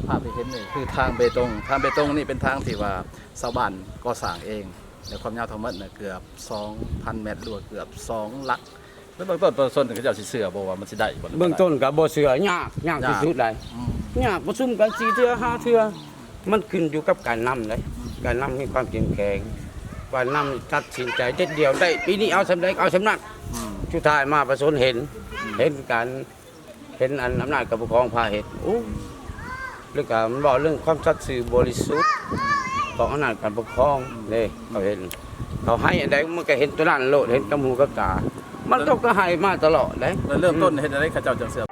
ພາບທີ່ເຫັນນີ້ຄືທາງເບຕົງ, ທາງເບຕົງນີ້ເປັນທາງທີ່ວ່າຊາວບ້ານກໍ່ສ້າງເອງ ແລະ ຄວາມຍາວທັງໝົດນະເກືອບສອງພັນແມັດ ຫຼືວ່າເກືອບສອງຫຼັກ. ໃນເບື້ອງຕົ້ນປະຊາຊົນເຂົາເຈົ້າຊິເຊື່ອບໍ່ວ່າມັນຊິໄດ້ບໍ່? ເບື້ອງຕົ້ນກໍບໍ່ເຊື່ອ, ຍາກ, ຍາກທີ່ສຸດໃດ໋. ອືມ ຍາກ, ປະຊຸມກັນສີ່ເທື່ອຫ້າເທື່ອ, ມັນຂຶ້ນຢູ່ກັບການນຳເດ້. ອືມ ການນຳມີຄວາມເຂັ້ມແຂງ, ການນຳຕັດສິນໃຈເດັດດ່ຽວໄດ້, ປີນີ້ເອົາສ່ຳໃດກໍເອົາສ່ຳນັ້ນ. ອືມ ສຸດທ້າຍມາປະຊາຊົນເຫັນ, ອືມ ເຫັນການ ເຫັນອັນອຳນາດການປົກຄອງພາເຮັດ. ໂອ້ ແລ້ວກໍມັນເວົ້າເລື່ອງຄວາມສັດຊື່ບໍລິສຸດຂອງອຳນາດການປົກຄອງເດ້. ເຂົາເຫັນ ເຂົາໃຫ້ອັນໃດມັນກໍເຫັນຕົວນັ້ນໂລດ, ເຫັນກັບຫູກັບຕາ. ມັນກໍ ກໍໃຫ້ມາຕະຫຼອດເດ້. ແລ້ວເລີ່ມຕົ້ນເຮັດຈັ່ງໃດເຂົາເຈົ້າຈັ່ງເຊື່ອ?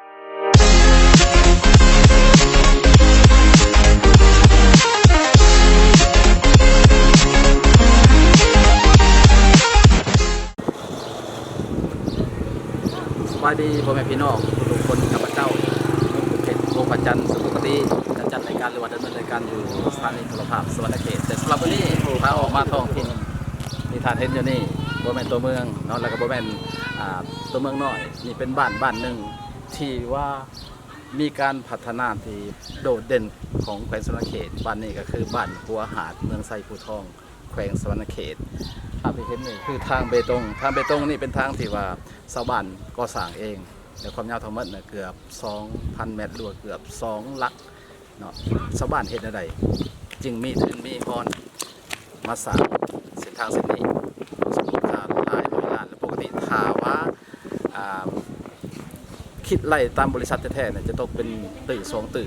ສະບາຍດີພໍ່ແມ່ພີ່ນ້ອງທຸກໆຄົນ, ຂ້າພະເຈົ້າ ເປັນວົງພະຈັນ ສຸຂະປະຕິ ຈະຈັດລາຍການ ຫຼືວ່າດຳເນີນລາຍການຢູ່ສະຖານີໂທລະພາບສະຫວັນນະເຂດ. ແຕ່ສຳລັບມື້ນີ້ ພາອອກມາທ່ອງຖິ່ນທີ່ທ່ານເຫັນຢູ່ນີ້ ບໍ່ແມ່ນຕົວເມືອງເນາະ ແລ້ວກໍບໍ່ແມ່ນ ອ່າ ຕົວເມືອງນ້ອຍ. ນີ້ເປັນບ້ານບ້ານໜຶ່ງທີ່ວ່າມີການພັດທະນາທີ່ໂດດເດັ່ນຂອງແຂວງສະຫວັນນະເຂດ. ບ້ານນີ້ກໍຄືບ້ານຫົວຫາດ ເມືອງໄຊພູທອງ ແຂວງສະຫວັນນະເຂດ. ພາບທີ່ເຫັນນີ້ຄືທາງເບຕົງ, ທາງເບຕົງນີ້ເປັນທາງທີ່ວ່າຊາວບ້ານກໍ່ສ້າງເອງ ແລະ ຄວາມຍາວທັງໝົດນະເກືອບສອງພັນແມັດ ຫຼືວ່າເກືອບສອງຫຼັກເນາະ. ຊາວບ້ານເຮັດແນວໃດຈຶ່ງມີທຶນມີຮອນມາສ້າງເສັ້ນທາງເສັ້ນນີ້ ສຳມູນຄ່າຫຼາຍຮ້ອຍລ້ານ. ແລະ ປົກກະຕິຖ້າວ່າ ອ່າ ຄິດໄລ່ຕາມບໍລິສັດແທ້ໆ ຈະຕົກເປັນຕື້ສອງຕື້,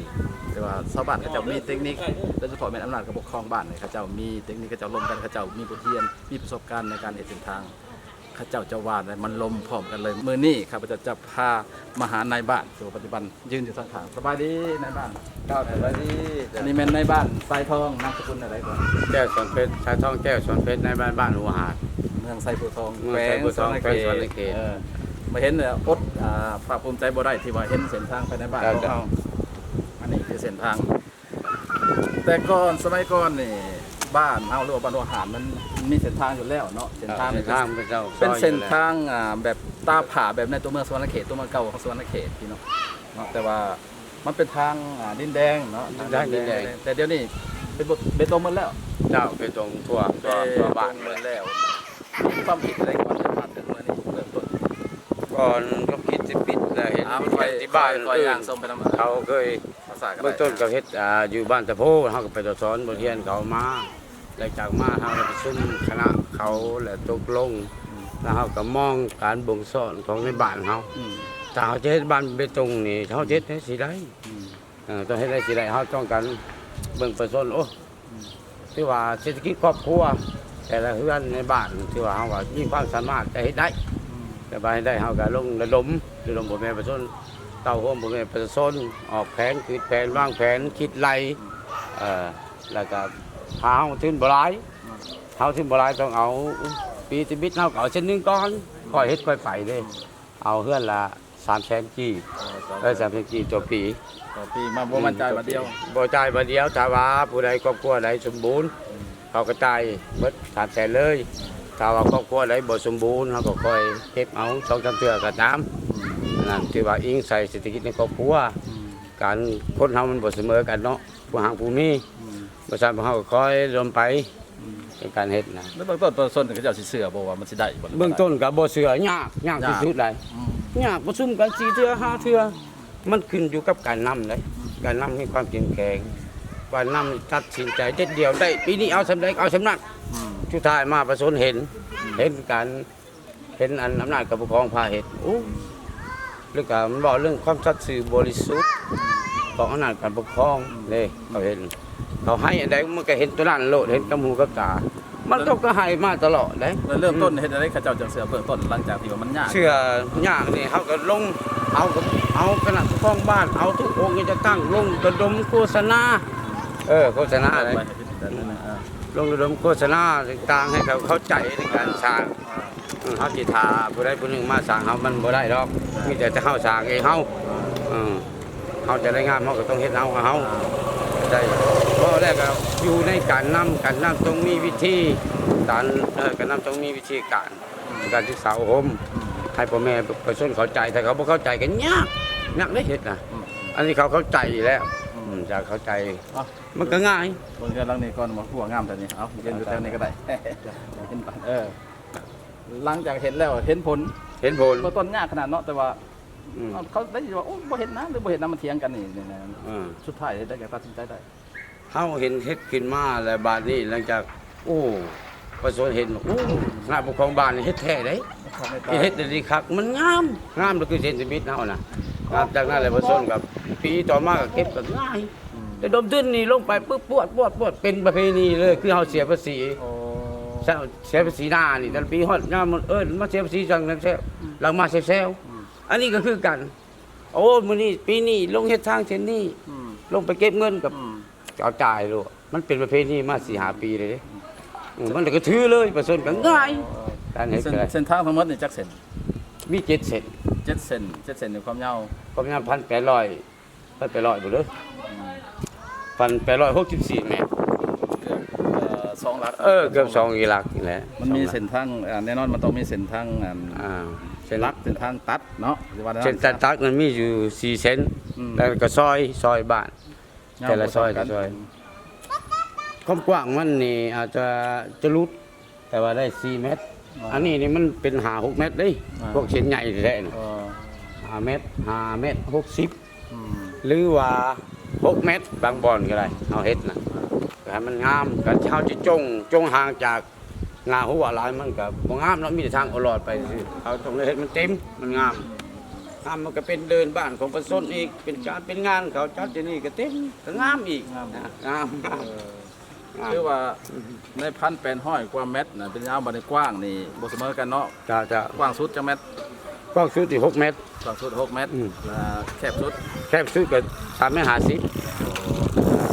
ແຕ່ວ່າຊາວບ້ານເຂົາເຈົ້າມີເຕັກນິກ ໂດຍສະເພາະແມ່ນອຳນາດການປົກຄອງບ້ານນີ້ ເຂົາເຈົ້າມີເຕັກນິກ, ເຂົາເຈົ້າລົມກັນ, ເຂົາເຈົ້າມີບົດຮຽນ, ມີປະສົບການໃນການເຮັດເສັ້ນທາງ. ເຂົາເຈົ້າຈະວ່າໄດ້ ມັນລົມພ້ອມກັນເລີຍ. ມື້ນີ້ຂ້າພະເຈົ້າຈະພາມາຫານາຍບ້ານ ທີ່ວ່າປັດຈຸບັນຢືນຢູ່ທາງຂ້າງ. ສະບາຍດີນາຍບ້ານ. ເຈົ້າ ສະບາຍດີ. ອັນນີ້ແມ່ນນາຍບ້ານ ສາຍທອງ ນາມສະກຸນແນວໃດກ່ອນ? ແກ້ວສອນເພັດ, ສາຍທອງ ແກ້ວສອນເພັດ, ນາຍບ້ານ ບ້ານຫົວຫາດ ເມືອງໄຊພູທອງ ເມືອງໄຊພູທອງ ແຂວງສະຫວັນນະເຂດ. ເອີ ມາເຫັນແລ້ວອົດ ອ່າ ພາກພູມໃຈບໍ່ໄດ້ ທີ່ວ່າເຫັນເສັ້ນທາງພາຍໃນບ້ານຂອງເຮົາ. ອັນນີ້ຄືເສັ້ນທາງ ແຕ່ກ່ອນ ສະໄໝກ່ອນນີ້ ບ້ານເຮົາ ຫຼືວ່າບ້ານຫົວຫາດ ມັນມີເສັ້ນທາງຢູ່ແລ້ວເນາະ. ເສັ້ນທາງ ເສັ້ນທາງເປັນເສັ້ນທາງ ອ່າ ແບບຕາຜ້າ ແບບໃນຕົວເມືອງສະຫວັນນະເຂດ, ຕົວເມືອງເກົ່າຂອງສະຫວັນນະເຂດ ພີ່ນ້ອງເນາະ. ແຕ່ວ່າ ມັນເປັນທາງ ອ່າ ດິນແດງເນາະ, ທາງດິນແດງ. ແຕ່ດຽວນີ້ເປັນເບຕົງໝົດແລ້ວ. ເຈົ້າ ເປັນເບຕົງທົ່ວ ທົ່ວ ທົ່ວບ້ານໝົດແລ້ວ. ມີຄວາມຄິດໃດກ່ອນຈະມາເຖິງມື້ນີ້ເລີ່ມຕົ້ນ? ກ່ອນຄວາມຄິດຊິປິດແລ້ວ ເຫັນ ອ່າ ທີ່ບ້ານ ຂ້ອຍ ຂ້ອຍ ຂ້ອຍ ເອີ ຍ່າງຊົມໄປນຳ ເຂົາເຄີຍ ເບື້ອງຕົ້ນກໍເຮັດ ອ່າ ຢູ່ບ້ານຕະໂພ, ເຮົາກໍໄປສອນບົດຮຽນເຂົາມາ. ຫຼັງຈາກມາ ເຮົາໄດ້ປະຊຸມຄະນະເຂົາ ແລະ ຕົກລົງ ອືມ ແລ້ວເຮົາກໍມອງການບົ່ງສອນຂອງໃນບ້ານເຮົາ. ອືມ ຖ້າເຮົາຈະເຮັດບ້ານເບຕົງນີ້ ເຮົາຈະເຮັດໄດ້ຊິໄດ້? ອືມ ເອີ ຕ້ອງເຮັດໄດ້ຊິໄດ້? ເຮົາຕ້ອງການເບິ່ງປະຊາຊົນ. ໂອ້ ອືມ ຖືວ່າເສດຖະກິດຄອບຄົວແຕ່ລະເຮືອນໃນບ້ານ ຖືວ່າເຮົາວ່າມີຄວາມສາມາດຈະເຮັດໄດ້. ອືມ ແຕ່ວ່າເຮັດໄດ້ ເຮົາກໍລົງລະດົມ ລະດົມພໍ່ແມ່ປະຊາຊົນ ເຕົ້າໂຮມພໍ່ແມ່ປະຊາຊົນ ອອກແຜນ ຄິດແຜນ ວາງແຜນ ຄິດໄລ່ ເອີ ແລ້ວກໍຖ້າເຮົາທຶນບໍ່ຫຼາຍ ເຮົາທຶນບໍ່ຫຼາຍ ຕ້ອງເອົາ ປີທຳອິດເຮົາກໍເອົາເຊັ່ນໜຶ່ງກ່ອນ ຄ່ອຍເຮັດຄ່ອຍໄປເດ້. ເອົາເຮືອນລະສາມແສນກີບ. ອໍ ເອີ ສາມແສນ ສາມແສນກີບຕໍ່ປີ. ຕໍ່ປີມາ ບໍ່ແມ່ນຈ່າຍບາດດຽວ. ບໍ່ຈ່າຍບາດດຽວ. ຖ້າວ່າຜູ້ໃດ ຄອບຄົວໃດສົມບູນ ອືມ ເຂົາກໍຈ່າຍເບິດສາມແສນເລີຍ. ຖ້າວ່າຄອບຄົວໃດບໍ່ສົມບູນ ເຮົາກໍຄ່ອຍເກັບເອົາສອງສາມເທື່ອກໍຕາມ. ອືມ ອັນນັ້ນຖືວ່າອີງໃສ່ເສດຖະກິດໃນຄອບຄົວ. ອືມ ການຄົນເຮົາມັນບໍ່ສະເໝີກັນເນາະ ຜູ້ຮັ່ງຜູ້ມີ. ອືມ ບໍ່ຊັ້ນພວກເຮົາກໍຄ່ອຍລະດົມໄປ. ອືມ ໃນການເຮັດນະ. ໃນເບື້ອງຕົ້ນປະຊາຊົນເຂົາເຈົ້າຊິເຊື່ອບໍ່ວ່າມັນຊິໄດ້ບໍ່? ເບື້ອງຕົ້ນກໍບໍ່ເຊື່ອ, ຍາກ, ຍາກທີ່ສຸດໃດ໋. ອືມ ຍາກ, ປະຊຸມກັນສີ່ເທື່ອຫ້າເທື່ອ, ມັນຂຶ້ນຢູ່ກັບການນຳເດ້. ອືມ ການນຳມີຄວາມເຂັ້ມແຂງ, ການນຳຕັດສິນໃຈເດັດດ່ຽວໄດ້, ປີນີ້ເອົາສ່ຳໃດກໍເອົາສ່ຳນັ້ນ. ອືມ ສຸດທ້າຍມາປະຊາຊົນເຫັນ, ອືມ ເຫັນການ ເຫັນອັນອຳນາດການປົກຄອງພາເຮັດ. ໂອ້ ແລ້ວກໍມັນເວົ້າເລື່ອງຄວາມສັດຊື່ບໍລິສຸດຂອງອຳນາດການປົກຄອງເດ້. ເຂົາເຫັນ ເຂົາໃຫ້ອັນໃດມັນກໍເຫັນຕົວນັ້ນໂລດ, ເຫັນກັບຫູກັບຕາ. ມັນກໍ ກໍໃຫ້ມາຕະຫຼອດເດ້. ແລ້ວເລີ່ມຕົ້ນເຮັດຈັ່ງໃດເຂົາເຈົ້າຈັ່ງເຊື່ອ? ເບື້ອງຕົ້ນ ຫຼັງຈາກທີ່ວ່າມັນຍາກ ເຊື່ອຍາກນີ້ ເຮົາກໍລົງ ເອົາ ເອົາຄະນະປົກຄອງບ້ານ ເອົາທຸກອົງກະຈັດຕັ້ງລົງລະດົມໂຄສະນາ. ເອີ ໂຄສະນາເດ້. ອືມ ລົງລະດົມໂຄສະນາຕ່າງໆ ໃຫ້ເຂົາເຂົ້າໃຈໃນການສ້າງ. ເອີ ເຮົາຊິຖ້າຜູ້ໃດຜູ້ໜຶ່ງມາສ້າງເຮົາ ມັນບໍ່ໄດ້ດອກ. ມີແຕ່ເຮົາສ້າງເອງເຮົາ. ເອີ ເຮົາຈະໄດ້ງາມ ເຮົາກໍຕ້ອງເຮັດເຮົາ ເຮົາໄດ້. ເວົ້າແລ້ວກໍຢູ່ໃນການນຳ, ການນຳຕ້ອງມີວິທີການ, ເອີ ການນຳຕ້ອງມີວິທີການ ການສຶກສາອົບຮົມ ໃຫ້ພໍ່ແມ່ປະຊາຊົນເຂົ້າໃຈ. ຖ້າເຂົາບໍ່ເຂົ້າໃຈກໍຍາກ, ຍາກເດ້ເຮັດນະ. ອືມ ອັນນີ້ເຂົາເຂົ້າໃຈຢູ່ແລ້ວ. ອືມ ອືມ ຢາກເຂົ້າໃຈ ເອົ້າ ມັນກໍງ່າຍ. ເບິ່ງເຮືອນຫຼັງນີ້ກ່ອນ ວ່າຫົວງາມແທ້ນີ້. ເອົາ ຢືນຢູ່ແຖວນີ້ກໍໄດ້ ເຫັນປະ ເອີ ຫຼັງຈາກເຫັນແລ້ວ ເຫັນຜົນ ເຫັນຜົນ ເບື້ອງຕົ້ນຍາກຂະໜາດເນາະ ແຕ່ວ່າ ອືມ ເຂົາໄດ້ວ່າ ໂອ້ ບໍ່ເຫັນນະ ຫຼືບໍ່ເຫັນນະ ມັນຖຽງກັນນີ້ ເອີ ສຸດທ້າຍໄດ້ກໍຕັດສິນໃຈໄດ້. ເຮົາເຫັນເຮັດຂຶ້ນມາແລ້ວ ບາດນີ້ຫຼັງຈາກ ໂອ້ ປະຊາຊົນເຫັນ ໂອ້ ຄະນະປົກຄອງບ້ານນີ້ເຮັດແທ້ເດ້ ເຮັດດີຄັກ ມັນງາມ ງາມ ກໍຄືເສັ້ນຊີວິດເຮົານະ ງາມ. ຈາກນັ້ນແລ້ວປະຊາຊົນກໍ ປີຕໍ່ມາກໍເກັບກໍງ່າຍ ອືມ ລະດົມທຶນນີ້ລົງໄປປຶບ ປວດ ປວດ ປວດ ເປັນປະເພນີເລີຍ ຄືເຮົາເສຍພາສີ ໂອ້ ເສຍພາສີນານີ້ ແຕ່ລະປີຮອດຍາມເອີ້ນມາເສຍພາສີຈັ່ງແຊວ ອືມ ຫຼັງມາແຊວໆ ອືມ ອັນນີ້ກໍຄືກັນ. ໂອ້ ມື້ນີ້ ປີນີ້ລົງເຮັດທາງເສັ້ນນີ້ ອືມ ລົງໄປເກັບເງິນກັບ ອືມ ເອົາຈ່າຍໂລດ ມັນເປັນປະເພນີມາສີ່ຫ້າປີແລ້ວເດ້ ອືມ ມັນກໍຖືເລີຍ ປະຊາຊົນກໍງ່າຍ ການເຮັດ ເສັ້ນ ກໍໄດ້ ເສັ້ນທາງທັງໝົດນີ້ຈັກເສັ້ນ? ມີເຈັດເສັ້ນ ເຈັດເສັ້ນ ເຈັດເສັ້ນນີ້ຄວາມຍາວ ຄວາມຍາວພັນແປດຮ້ອຍ ພັນແປດຮ້ອຍພຸ້ນເດີ ອືມ ພັນແປດຮ້ອຍຫົກສິບສີ່ແມັດ ເກືອບ ເອີ ສອງຫຼັກ ເອີ ເກືອບສອງຫຼັກນີ້ແຫຼະ ມັນມີເສັ້ນທາງ ອາ ແນ່ນອນມັນຕ້ອງມີເສັ້ນທາງ ອັນ ອ່າ ເສັ້ນຫຼັກ ເສັ້ນທາງຕັດເນາະ ເສັ້ນຕັດ ຕັດມັນມີຢູ່ສີ່ເສັ້ນ ອືມ ແລ້ວກໍຊອຍ ຊອຍບ້ານ ແຕ່ລະຊອຍ ແຕ່ລະຊອຍ ຄວາມກວ້າງມັນນີ້ອາດຈະ ຈະຫຼຸດ ແຕ່ວ່າໄດ້ສີ່ແມັດ ອໍ ອັນນີ້ນີ້ມັນເປັນຫ້າຫົກແມັດເດ້ ອໍ ພວກເສັ້ນໃຫຍ່ແທ້ໆນະ ອໍ ຫ້າແມັດ ຫ້າແມັດຫົກສິບ ອືມ ຫຼືວ່າຫົກແມັດ ບາງບ່ອນກໍໄດ້ ເຮົາເຮັດນະ ກໍໃຫ້ມັນງາມ ການທີ່ເຮົາຈະຈົ່ງ ຈົ່ງຫ່າງຈາກ ໜ້າຮົ້ວຫຼາຍມັນກໍບໍ່ງາມເນາະ ມີແຕ່ທາງເອົາລອດໄປຊື່ໆ ເຮົາຕ້ອງໄດ້ເຮັດມັນເຕັມ ມັນງາມ ງາມ ມັນກໍເປັນເດີ່ນບ້ານຂອງປະຊາຊົນອີກ ເປັນການເປັນງານ ເຂົາຈັດຢູ່ນີ້ກໍເຕັມ ກໍງາມອີກ ງາມ ນະ ງາມ ເອີ ງາມ ຄືວ່າໃນພັນແປດຮ້ອຍກວ່າແມັດນະ ເປັນຍາວ ບັດນີ້ກວ້າງນີ້ບໍ່ສະເໝີກັນເນາະ ເຈົ້າ ເຈົ້າ ກວ້າງສຸດຈັກແມັດ? ກວ້າງສຸດນີ້ຫົກແມັດ ກວ້າງສຸດຫົກແມັດ ອືມ ແລ້ວແຄບສຸດ? ແຄບສຸດກໍສາມແມັດຫ້າສິບ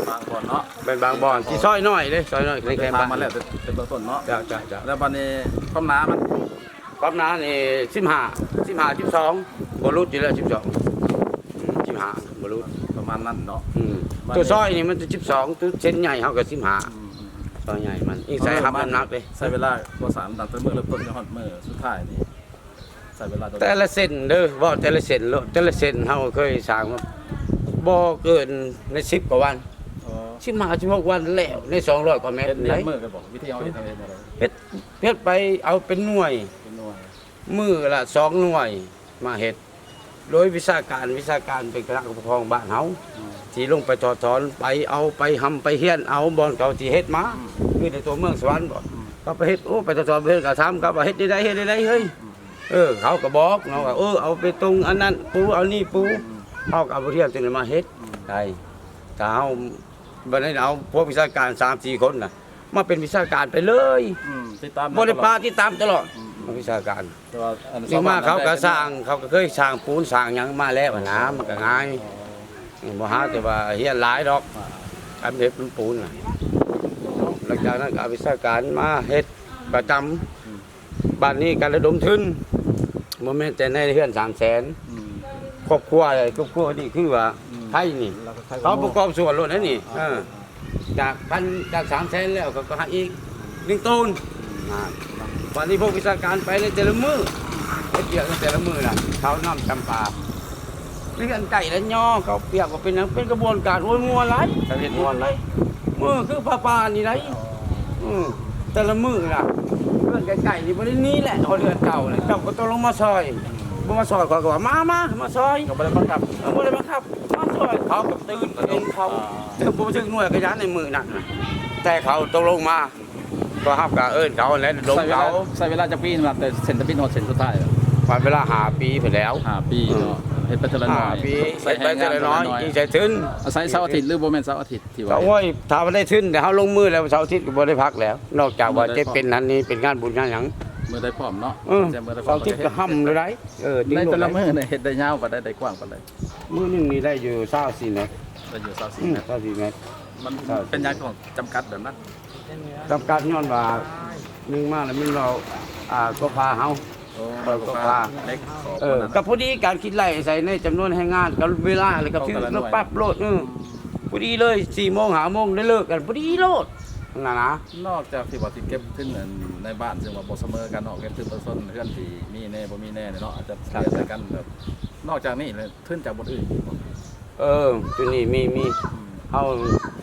ບາງບ່ອນເນາະ ແມ່ນບາງບ່ອນ ທີ່ຊອຍນ້ອຍເດ້ ຊອຍນ້ອຍ ເພິ່ນຖາມມາແລ້ວແຕ່ເບື້ອງຕົ້ນເນາະ ເຈົ້າ ເຈົ້າ ເຈົ້າ ແລ້ວບັດນີ້ຄວາມໜາມັນ? ຄວາມໜານີ້ສິບຫ້າ ສິບຫ້າ ສິບສອງ ບໍ່ຫຼຸດຢູ່ແລ້ວ ສິບສອງ ອືມ ສິບຫ້າ ບໍ່ຫຼຸດ ປະມານນັ້ນເນາະ ອືມ ບັດນີ້ ຕົວຊອຍນີ້ມັນຈະສິບສອງ ຕົວເສັ້ນໃຫຍ່ເຮົາກໍສິບຫ້າ ອືມ ຊອຍໃຫຍ່ມັນ ອີງໃສ່ຮັບນ້ຳໜັກເດ້ ໃຊ້ເວລາກໍ່ສ້າງຕັ້ງແຕ່ມື້ເລີ່ມຕົ້ນຈົນຮອດມື້ສຸດທ້າຍນີ້ ໃຊ້ເວລາດົນ ແຕ່ລະເສັ້ນເດີ ເວົ້າແຕ່ລະເສັ້ນໂລດ ແຕ່ລະເສັ້ນເຮົາເຄີຍສ້າງມາບໍ່ເກີນໃນສິບກວ່າວັນ ອໍ ສິບຫ້າ ສິບຫົກວັນແລ້ວ ໃນສອງຮ້ອຍກວ່າແມັດ ເຮັດເຮັດມື້ກັນບໍ່? ວິທີເຮົາເຮັດ ເຮົາເຮັດແນວໃດ? ເຮັດ ເຮັດໄປເອົາເປັນໜ່ວຍ ເປັນໜ່ວຍ ມື້ລະສອງໜ່ວຍມາເຮັດ ໂດຍວິຊາການ ວິຊາການເປັນຄະນະປົກຄອງບ້ານເຮົາ ອືມ ທີ່ລົງໄປຖອດຖອນ ໄປເອົາ ໄປຮ່ຳໄປຮຽນເອົາ ບ່ອນເຂົາຊິເຮັດມາ ອືມ ຄືໃນຕົວເມືອງສະຫວັນບໍ ອືມ ເຂົາໄປເຮັດ ໂອ້ ໄປຖອດຖອນ ໄປເຮັດກໍຖາມເຂົາວ່າ ເຮັດແນວໃດ ເຮັດແນວໃດເຮີ້ຍ ອືມ ເອີ ເຂົາກໍບອກເນາະວ່າ ອືມ ເອີ ເອົາເບຕົງອັນນັ້ນປູ ເອົານີ້ປູ ອືມ ເຮົາກໍເອົາບົດຮຽນຕົວນີ້ມາເຮັດ ອືມ ໄດ້ ຖ້າເຮົາ ບັດນີ້ເອົາພວກວິຊາການສາມສີ່ຄົນນະ ມາເປັນວິຊາການໄປເລີຍ ອືມ ຕິດຕາມ ບໍ່ໄດ້ປະ ຕະຫຼອດ ຕິດຕາມຕະຫຼອດ ອືມ ວິຊາການ ແຕ່ວ່າອັນນີ້ມາເຂົາກໍສ້າງ ເຂົາກໍເຄີຍສ້າງປູນສ້າງຫຍັງມາແລ້ວຫັ້ນນະ ມັນກໍງ່າຍ ອໍ ບໍ່ຫາແຕ່ວ່າຮຽນຫຼາຍດອກ ອ່າ ການເຮັດເປັນປູນນະ ຫຼັງຈາກນັ້ນກໍເອົາວິຊາການມາເຮັດປະຈຳ ອືມ ບາດນີ້ການລະດົມທຶນ ບໍ່ແມ່ນແຕ່ໃນເຮືອນສາມແສນ ອືມ ຄອບຄົວ ຄອບຄົວນີ້ຄືວ່າ ອືມ ໄທນີ້ ເຂົາປະກອບສ່ວນໂລດເດ້ນີ້ ອ່າ ເອີ ຈາກພັນ ຈາກສາມແສນແລ້ວ ເຂົາກໍໃຫ້ອີກໜຶ່ງໂຕນ ອ່າ ບາດນີ້ພວກວິຊາການໄປໃນແຕ່ລະມື້ ເຮັດວຽກໃນແຕ່ລະມື້ນະ ເຂົານຳຈຳປາ ເລື່ອນໄກ່ແລະຍໍເຂົ້າປຽກວ່າເປັນຫຍັງ ເປັນຂະບວນການ ໂອ້ຍ ມ່ວນຫຼາຍ ເຮັດມ່ວນຫຼາຍ ມື້ຄືຜ້າປ່ານີ້ໄດ໋ ອໍ ເອີ ແຕ່ລະມື້ນະ ເລື່ອນໄກ່ໆນີ້ບໍ່ໄດ້ໜີແຫຼະ ເອົາເລື່ອນເກົ່ານະ ເຈົ້າກໍຕ້ອງລົງມາຊ່ອຍ ບໍ່ມາຊ່ອຍ ຂ້ອຍກໍວ່າ ມາ ມາ ມາຊ່ອຍ ກໍບໍ່ໄດ້ບັງຄັບ ເອີ ບໍ່ໄດ້ບັງຄັບ ມາຊ່ອຍ ເຂົາກໍຕື່ນເອງເຂົາ ອ່າ ເຖິງບໍ່ຖືກໜ່ວຍກໍຢ່າໃນມື້ນັ້ນນະ ແຕ່ເຂົາຕົກລົງມາ ກໍເຮົາກໍເອີ້ນເຂົາແຫຼະ ລົມເຂົາ. ໃຊ້ເວລາ ໃຊ້ເວລາຈັກປີນະ ແຕ່ເສັ້ນທຳອິດຮອດເສັ້ນສຸດທ້າຍ? ປະມານເວລາຫ້າປີພຸ້ນແຫຼ້ວ. ຫ້າປີເນາະ ເຮັດໄປເທື່ອລະໜ້ອຍ ຫ້າປີ ເຮັດໄປເທື່ອລະໜ້ອຍ ໃຊ້ແຮງງານເທົ່ານັ້ນ ອີງໃສ່ທຶນ. ອາໄສເສົາອາທິດຫຼືບໍ່ແມ່ນເສົາອາທິດທີ່ວ່າ? ໂອ້ຍ ຖ້າວ່າໄດ້ທຶນແລ້ວ ເຮົາລົງມືແລ້ວ ເສົາອາທິດກໍບໍ່ໄດ້ພັກແລ້ວ ນອກຈາກວ່າຈະເປັນຫັ້ນນີ້ ເປັນງານບຸນງານຫຍັງ ມື້ໃດພ້ອມເນາະ ເອີ ເສົາອາທິດກໍຮ່ຳແລ້ວໃດ໋. ເອີ ໃນແຕ່ລະມື້ນີ້ເຮັດໄດ້ຍາວປານໃດ ໄດ້ກວ້າງປານໃດ? ມື້ໜຶ່ງນີ້ໄດ້ຢູ່ຊາວສີ່ແມັດ. ໄດ້ຢູ່ຊາວສີ່ແມັດ ຊາວສີ່ແມັດ. ມັນເປັນຫຍັງຕ້ອງຈຳກັດແບບນັ້ນ? ຈຳກັດຍ້ອນວ່າ ໜຶ່ງມາແລ້ວແມ່ນວ່າ ອ່າ ກໍພາເຮົາ ໂອ້ ກໍພາ ເອີ ກໍພາເຫຼັກ ເອີ ກໍພໍດີການຄິດໄລ່ໃສ່ໃນຈຳນວນແຮງງານກັບເວລາ ແລ້ວກໍຖືກປັບໂລດ. ເອີ ພໍດີເລີຍ ສີ່ໂມງ ຫ້າໂມງໄດ້ເລີກກັນ ພໍດີໂລດຫັ້ນນະ. ນອກຈາກທີ່ວ່າຊິເກັບທຶນໃນບ້ານ ເຊິ່ງວ່າບໍ່ສະເໝີກັນເນາະ ເກັບທຶນປະຊາຊົນ ເຮືອນທີ່ມີແດ່ບໍ່ມີແດ່ເນາະ ອາດຈະເຫຼືອໃສ່ກັນແບບ ນອກຈາກນີ້ແລ້ວ ທຶນຈາກບ່ອນອື່ນມີບໍ່? ເອີ ໂຕນີ້ມີ ມີ ອືມ ເຮົາ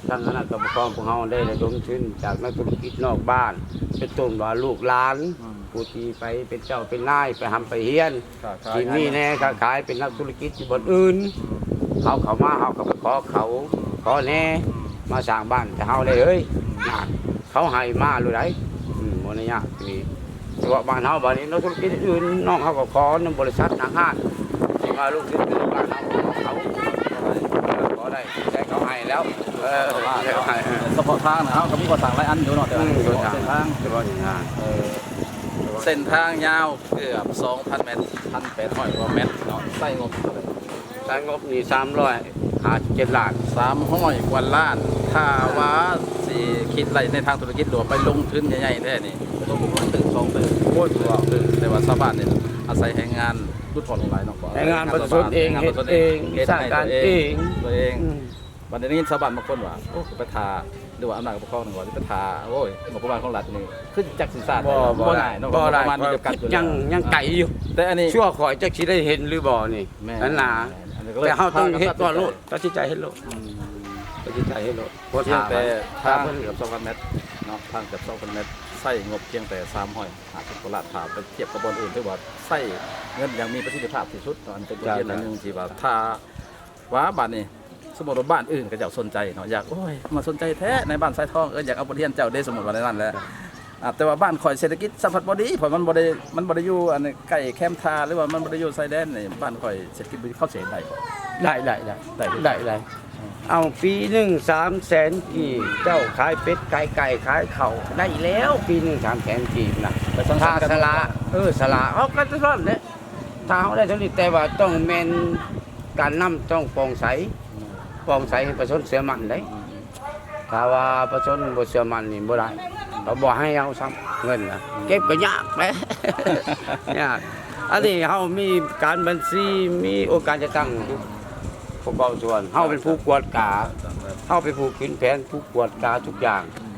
ທາງຄະນະກຳມະກອນພວກເຮົາໄດ້ລະດົມທຶນຈາກນັກທຸລະກິດນອກບ້ານ ເປັນຕົ້ນວ່າລູກຫຼານ ອືມ ຜູ້ທີ່ໄປເປັນເຈົ້າເປັນນາຍ ໄປຮ່ຳໄປຮຽນ ຄ້າຂາຍ ທີ່ມີແນ່ ອືມ ຄ້າຂາຍ ເປັນນັກທຸລະກິດຢູ່ບ່ອນອື່ນ ອືມ ເຮົາເຂົ້າມາ ເຮົາກໍໄປຂໍເຂົາ ອືມ ຂໍແນ່ ອືມ ມາສ້າງບ້ານໃຫ້ເຮົາໄດ້ເອີຍ ອືມ ນະ ເຂົາໃຫ້ມາໂລດໃດ ອືມ ບໍ່ໄດ້ຍາກນີ້ ສະເພາະບ້ານເຮົາ ບາດນີ້ນັກທຸລະກິດອື່ນ ນ້ອງເຮົາກໍຂໍນຳບໍລິສັດ ນຳຫ້າງທີ່ມາລົງທຶນໃນບ້ານເຮົາ ເຂົາກໍຂໍໄດ້ ແຕ່ເຂົາໃຫ້ແລ້ວ ເອີ ເຂົາໃຫ້ ສະເພາະທາງນະ ເຮົາກໍມີກໍ່ສ້າງຫຼາຍອັນຢູ່ເນາະ ແຕ່ວ່າ ອືມ ເສັ້ນທາງ ສະເພາະເສັ້ນທາງ ເອີ ເສັ້ນທາງຍາວເກືອບສອງພັນແມັດ ພັນແປດຮ້ອຍກວ່າແມັດເນາະ ໃຊ້ງົບເທົ່າໃດ? ໃຊ້ງົບນີ້ສາມຮ້ອຍຫ້າສິບເຈັດລ້ານ ສາມຮ້ອຍກວ່າລ້ານ ຖ້າວ່າຊິຄິດໄລ່ໃນທາງທຸລະກິດ ຫຼືວ່າໄປລົງທຶນໃຫຍ່ໆແທ້ນີ້ ຕົກປະມານຕື້ສອງຕື້ ໂອ້ຍ ແຕ່ວ່າຊາວບ້ານນີ້ອາໄສແຮງງານຫຼຸດຜ່ອນຫຼາຍເນາະ ແຮງງານປະຊາຊົນເອງ ເຮັດເອງ ວິຊາການເອງ ຕົວເອງ ອືມ ບັດນີ້ໄດ້ຍິນຊາວບ້ານບາງຄົນວ່າ ໂອ້ ໄປຖ້າ ຫຼືວ່າອຳນາດການປົກຄອງນີ້ວ່າຊິໄປຖ້າ ໂອ້ຍ ງົບປະມານຂອງລັດນີ້ ຄືຈັກຊິສາດ ບໍ່ ບໍ່ ບໍ່ໄດ້ເນາະ ບໍ່ໄດ້ ງບປະມານມີຈຳກັດຢູ່ ຍັງ ຍັງໄກຢູ່ ແຕ່ອັນນີ້ ຊົ່ວຂ້ອຍຈັກຊິໄດ້ເຫັນຫຼືບໍ່ນີ້ ແມ່ນ ນັ້ນນະ ແຕ່ເຮົາຕ້ອງເຮັດກ່ອນໂລດ ຕັດສິນໃຈເຮັດໂລດ ອືມ ຕັດສິນໃຈເຮັດໂລດ ພຽງແຕ່ທາງເກືອບສອງພັນແມັດເນາະ ທາງເກືອບສອງພັນແມັດ ໃຊ້ງົບພຽງແຕ່ສາມຮ້ອຍຫ້າສິບກວ່າລ້ານ ຖ້າໄປທຽບກັບບ່ອນອື່ນ ຖືວ່າໃຊ້ເງິນຢ່າງມີປະສິດທິພາບທີ່ສຸດເນາະ ອັນນີ້ເປັນບົດຮຽນອັນໜຶ່ງທີ່ວ່າ ຖ້າວ່າບາດນີ້ ສົມມຸດວ່າບ້ານອື່ນເຂົາເຈົ້າສົນໃຈເນາະ ຢາກ ໂອ້ຍ ມາສົນໃຈແທ້ ໃນບ້ານຊາຍທອງ ເອີ ຢາກເອົາບົດຮຽນເຈົ້າເດ້ ສົມມຸດວ່າແນວນັ້ນແຫຼະ ອ່າ ແຕ່ວ່າບ້ານຂ້ອຍເສດຖະກິດສຳພັດບໍ່ດີ ເພາະມັນບໍ່ໄດ້ ມັນບໍ່ໄດ້ຢູ່ອັນໃກ້ແຄມທ່າ ຫຼືວ່າມັນບໍ່ໄດ້ຢູ່ຊາຍແດນນີ້ ບ້ານຂ້ອຍເສດຖະກິດບໍ່ດີ ເຂົາຊິເຮັດໄດ້ບໍ່? ໄດ້ ໄດ້ ໄດ້ ໄດ້ ໄດ້ ໄດ້ ອືມ ເອົາປີໜຶ່ງສາມແສນກີບ ເຈົ້າຂາຍເປັດຂາຍໄກ່ຂາຍເຂົ້າໄດ້ແລ້ວ ປີໜຶ່ງສາມແສນກີບນະ ຖ້າສະຫຼະ ເອີ ສະຫຼະ ເຮົາກໍຈະນັ້ນແຫຼະ ຖ້າເຮົາໄດ້ເທົ່ານີ້ ແຕ່ວ່າຕ້ອງແມ່ນການນຳຕ້ອງປ່ອງໃສ ອືມ ປ່ອງໃສໃຫ້ປະຊາຊົນເຊື່ອໝັ້ນໄດ໋ ອືມ ຖ້າວ່າປະຊາຊົນບໍ່ເຊື່ອໝັ້ນນີ້ບໍ່ໄດ້ ເຂົາບໍ່ໃຫ້ເຮົາຊ້ຳເງິນນະ ອືມ ເກັບກໍຍາກແຫຼະ ຍາກ ອັນນີ້ເຮົາມີການບັນຊີ ມີອົງການຈັດຕັ້ງທຸກປະກອບສ່ວນ ເຮົາເປັນຜູ້ກວດກາ ເຮົາເປັນຜູ້ຂຶ້ນແຜນ ຜູ້ກວດກາທຸກຢ່າງ ອືມ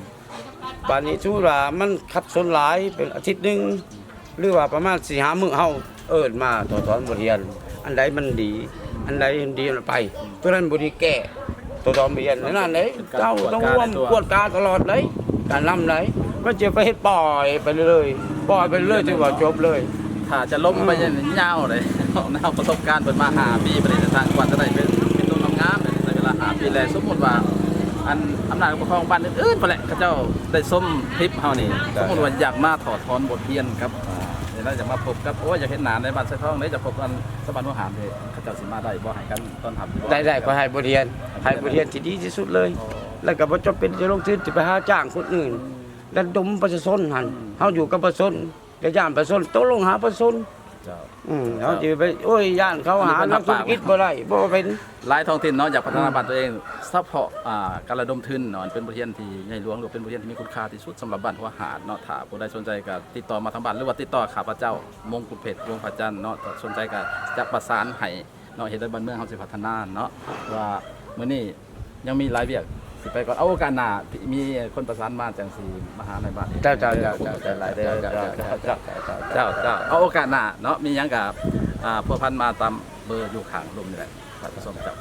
ບາດນີ້ສົມມຸດວ່າມັນຂັດສົນຫຼາຍ ເປັນອາທິດໜຶ່ງ ຫຼືວ່າປະມານສີ່ຫ້າມື້ ເຮົາເອີ້ນມາຖອດຖອນບົດຮຽນ ອັນໃດມັນດີ ອັນໃດມັນດີເອົາໄປ ຕົວນັ້ນບໍ່ດີແກ້ ຖອດຖອນບົດຮຽນນັ້ນເດ້ ເຈົ້າຕ້ອງຮ່ວມກວດກາຕະຫຼອດເດ້ ການນຳເດ້ ມັນຈະໄປເຮັດປ່ອຍໄປເລື້ອຍໆ ປ່ອຍໄປເລື້ອຍ ຖືວ່າຈົບເລີຍ ຖ້າຈະລົມໄປ ອືມ ຍາວເດ້ ເຮົາປະສົບການເພິ່ນມາຫ້າປີ ປະເທດທາງກວ່າຈະໄດ້ເປັນ ເປັນຕົວງາມໆ ໃນເວລາຫ້າປີແລ້ວ ສົມມຸດວ່າ ອັນອຳນາດປົກຄອງບ້ານອື່ນໆ ພຸ້ນແຫຼະ ເຂົາເຈົ້າໄດ້ຊົມຄລິບເຮົານີ້ ເຈົ້າ ສົມມຸດວ່າຢາກມາຖອດຖອນບົດຮຽນກັບ ອ່າ ນີ້ນະ ຢາກມາພົບກັບ ໂອ້ຍ ຢາກເຫັນໜ້າໃນບ້ານຊາຍທອງເດ້ ຢາກພົບກັນຊາວບ້ານຫົວຫານເດ້ ເຂົາເຈົ້າຊິມາໄດ້ບໍ່? ໃຫ້ການຕ້ອນຮັບຢູ່ບໍ່? ໄດ້ ໄດ້ ຂໍໃຫ້ບົດຮຽນ ໃຫ້ບົດຮຽນທີ່ດີທີ່ສຸດເລີຍ ອໍ ແລ້ວກໍບໍ່ຈຳເປັນຈະລົງທຶນ ຈະໄປຫາຈ້າງຄົນອື່ນ ອືມ ລະດົມປະຊາຊົນຫັ້ນ ອືມ ເຮົາຢູ່ກັບປະຊາຊົນ ຢ່າຢ້ານປະຊາຊົນ ຕົກລົງຫາປະຊາຊົນ ເຈົ້າ ອືມ ເຈົ້າ ເຮົາຊິໄປ ໂອ້ຍ ຢ້ານເຂົາຫານັກທຸລະກິດບໍ່ໄດ້ ບໍ່ເປັນ ຫຼາຍທ້ອງຖິ່ນເນາະ ຢາກພັດທະນາ ອືມ ບ້ານຕົວເອງ ສະເພາະ ອ່າ ການລະດົມທຶນເນາະ ເປັນບົດຮຽນທີ່ໃຫຍ່ຫຼວງ ຫຼືເປັນບົດຮຽນທີ່ມີຄຸນຄ່າທີ່ສຸດສຳລັບບ້ານຫົວຫາດເນາະ ຖ້າຜູ້ໃດສົນໃຈກໍຕິດຕໍ່ມາທາງບ້ານ ຫຼືວ່າຕິດຕໍ່ຂ້າພະເຈົ້າ ມົງກຸດເພັດ ວົງພະຈັນເນາະ ຖ້າສົນໃຈກໍຈະປະສານໃຫ້ເນາະ ເຮັດໃຫ້ບ້ານເມືອງເຮົາຊິພັດທະນາເນາະ ວ່າມື້ນີ້ ຍັງມີຫຼາຍວຽກ ຊິໄປກ່ອນ ເອົາໂອກາດໜ້າ ມີຄົນປະສານມາຈັ່ງຊິມາຫານາຍບ້ານ ເຈົ້າ ເຈົ້າ ເຈົ້າ ເຈົ້າ ເອົາໂອກາດໜ້າເນາະ ມີຫຍັງກໍ ອ່າ ພົວພັນມາຕາມເບີຢູ່ຂ້າງລຸ່ມນີ້ແຫຼະ ທ່ານຜູ້ຊົມ ເຈົ້າ.